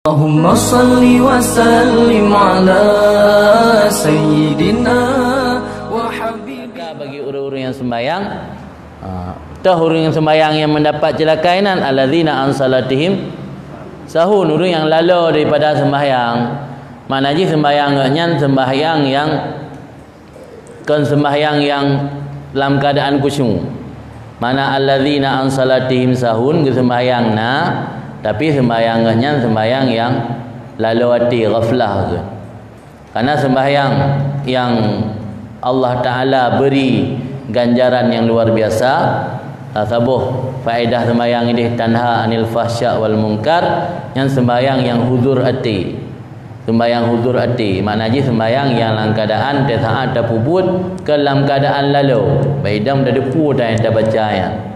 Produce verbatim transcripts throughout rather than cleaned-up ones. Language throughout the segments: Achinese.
Allahumma salli wa sallim ala sayyidina wa habibina. Maka bagi ureuëng-ureuëng nyang sembahyang, ah, toh ureuëng nyang sembahyang nyang mendapat cilaka inan, alladzina an salatihim sahun, ureuëng nyang lalo daripada sembahyang. Makna jih sembahyang nyan sembahyang nyang kon sembahyang nyang lam keuadaan khusyuk. Makna alladzina an salatihim sahun, geuseumbahyang na, tapi seumbahyang geuh nyan seumbahyang nyang lalo até, ghaflah geuh. Karena seumbahyang nyang Allah Taala beri ganjaran nyang luar biasa, saboh faedah seumbahyang ideh tanha anil fahsya wal munkar, nyan seumbahyang nyang huzur até. Seumbahyang huzur até, makna jih seumbahyang nyang lam keuadaan teusaat tapeubuet keu lam keuadaan lalo, bak idam tadeupue nyang tabaca nyan.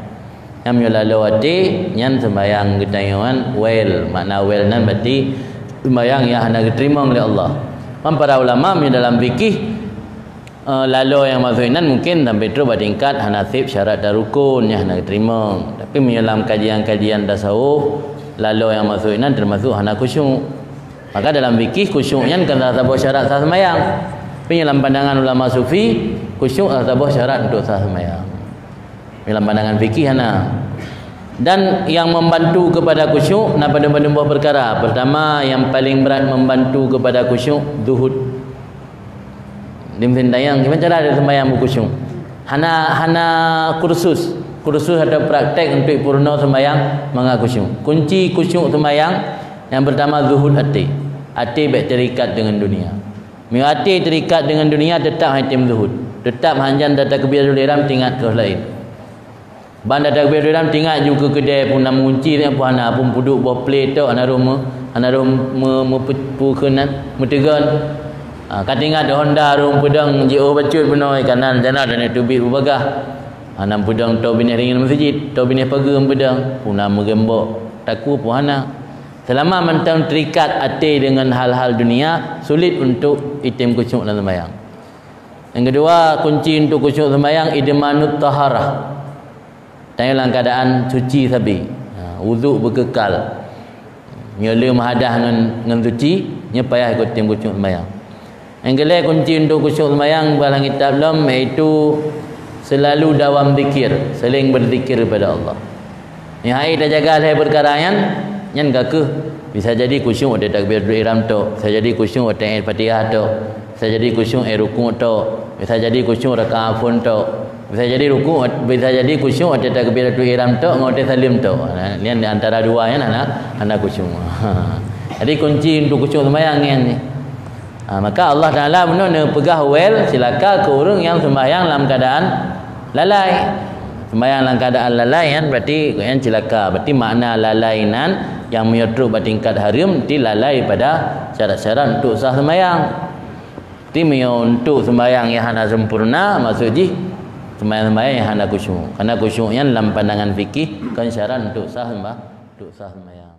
Nyan meunyoe lalo até, nyan seumbahyang geutanyoe nyan well, makna well nyan berarti seumbahyang nyang hana geuteurimong lé Allah. Man para ulama meunyoe dalam fikih, Eh, lalo nyang maksud inan mungkin sampai trok bak tingkat hana seb syarat dan rukun, nyan hana geuteurimong. Tapi meunyoe lam kajian-kajian tasawuf, lalo nyang maksud inan teumasuk hana khusyuk. Maka dalam fikih khusyuk nyan kan salah saboh syarat sah seumayang. Tapi dalam pandangan ulama sufi, khusyuk salah saboh syarat untuk sah seumayang. Dalam pandangan fikih hana. Dan yang membantu kepada khusyuk na padum-padum boh perkara. Pertama, yang paling berat membantu kepada khusyuk, zuhud. Di mesin dayang, gimana cara dia sembahyang beukhusyuk? Hana, hana kursus. Kursus atau praktek untuk purno sembahyang mangat khusyuk. Kunci khusyuk sembahyang yang pertama zuhud até. Até bék terikat dengan dunia. Meunyoe até terikat dengan dunia, tetap hana tem zuhud. Tetap hanjan tatakbiratul ihram teuingat keu laén. Ban tatakbiratul ihram teuingat ju keu keudè pun na meungunci, pun hana, pun peuduek boh ple tok, hana roh me-, hana roh me-, me-, pu-, pu-, keunan, meuteugon. Ha, ka teuingat Honda roh peudong jiôh bacut bunoe kanan, jana dan teubiet beubagah. Hana peudong tok binéh ringan meuseujid, tok binéh pageue peudong, pun na meugeumbok, takue pun hana. Selama mantong terikat até dengan hal-hal dunia, sulit untuk item khusyuk dalam sembahyang. Yang kedua, kunci untuk khusyuk sembahyang, idmanut taharah. Tanyoe lam keadaan suci sabe. Ha, wudhu beukekal. Nyoe le meuhadah ngon, ngon suci, nyoe payah ikot tem khusyuk sembahyang. Nyang keulhèe kunci untuk khusyuk sembahyang, bak lam kitab lom, yaitu selalu dawam zikir, sering berzikir kepada Allah. Nyoe hai tajaga lhèe peukara nyan, nyan ka kheueh bisa jadi khusyuk watèe takbiratul ihram tok, bisa jadi khusyuk watèe ayat Fatihah tok, bisa jadi khusyuk ayat rukuk tok, bisa jadi khusyuk rakaat phôn tok, bisa jadi rukuk, bisa jadi khusyuk watèe takbiratul ihram tok ngon watèe saleuem tok. Nah, nyan di antara dua nyan hana, hana khusyuk. Jadi kunci untuk khusyuk sembahyang nyan ni. Ha, maka Allah Taala bunoe neupeugah well cilaka keu ureueng nyang sembahyang lam keadaan lalai. Sembahyang lam keadaan lalai kan berarti nyan cilaka. Berarti makna lalai nan nyang meunyoe trok bak tingkat hareuem, berarti lalai pada syarat-syarat untuk sah sembahyang. Berarti meunyoe untuk sembahyang nyang hana sempurna, maksud jih sembahyang-sembahyang nyang hana khusyuk. Karena khusyuk nyan lam pandangan fikih kon syarat untuk sah sembah-, untuk sah sembahyang.